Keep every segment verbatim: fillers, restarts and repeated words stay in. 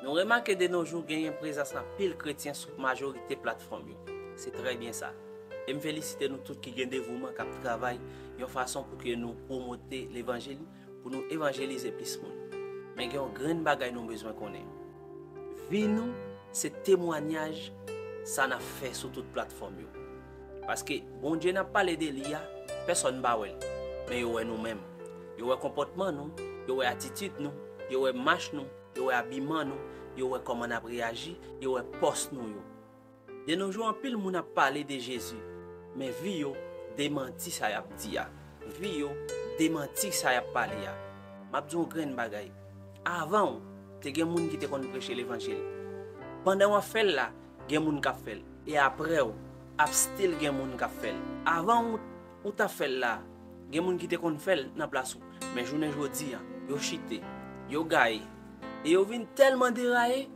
Nou remake de nos jours genyen prezans anpil kretyen sou majorite platfòm yo. Se trè byen sa. E m felisite nou tout ki gen devouman k ap travay yon fason pou ke nou pwomote levanjil, pou nou evanjelize plis moun. Men gen yon grenn bagay nou bezwen konnen. Vi nou se temwanyaj sa n ap fè sou tout platfòm yo. Paske Bondye n ap pale de li a, pèsonn pa wè l. Men yo wè nou menm. Yo wè konpòtman nou, yo wè atitid nou, yo wè mach nou, yo wè abiman nou, yo wè kòman n ap reyaji, yo wè pòs nou yo. De nos jours, anpil moun ap pale de Jezi, men vi yo demanti sa y ap di a. Vi yo demanti sa y ap pale a. M ap di w yon grenn bagay. Avan w, te gen moun ki te konn preche levanjil. Pandan w ap fè l la, gen moun k ap fè l. E apre w, ap still gen moun k ap fè l. Avan w, ou t ap fè l la, gen moun ki te konn fè l nan plas ou. Men jounen jodi a, yo chite, yo gaye, e yo vin tèlman deraye,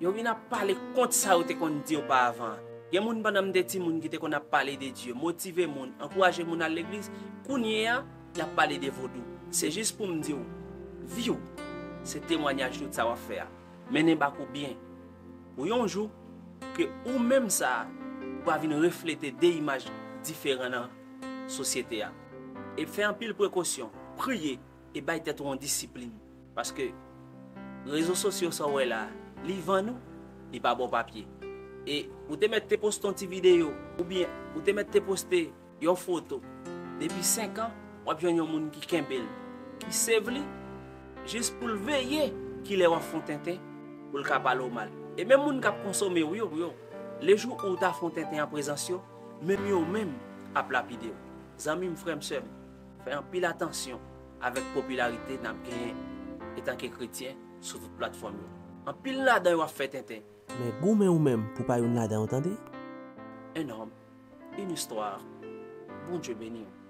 yo vin ap pale kont sa yo te konn di oparavan an. Gen moun pandan m te timoun ki te konn ap pale de Dye, motive moun, ankouraje moun al legliz, kounye a, y ap pale de vodou. Se jis pou m di w, vi w, se temwanyaj tout sa w ap fè a. Mennen bak ou byen. Pou yon jou, ke ou menm sa a, ou pa vin reflete de imaj diferan nan sosyete a. E fè anpil prekosyon, priye, e bay tèt ou yon disiplin. Paske rezo sosyo sa w wè la, li vann ou, li pa ba w papye. E ou te mèt te poste yon ti videyo, oubyen ou te mèt te poste yon foto. Depi senk an, w ap jwenn yon moun ki kenbe l, ki save li, jis pou l veye kilè w ap fè yon tenten, pou l ka pale w mal. E menm moun k ap konsome w yo, yo, lejou ou ta fè yon tenten an prezans yo, menm yo menm ap lapide w. Zanmi m, frè m, sè m, fè anpil atansyon avèk popilarite n ap genyen etanke kretyen sou tout platfòm yo. Anpil ladan yo ap fè tenten. Men goumen ou menm pou pa youn ladan yo, tande. Un homme, une histoire. Bondye beni w.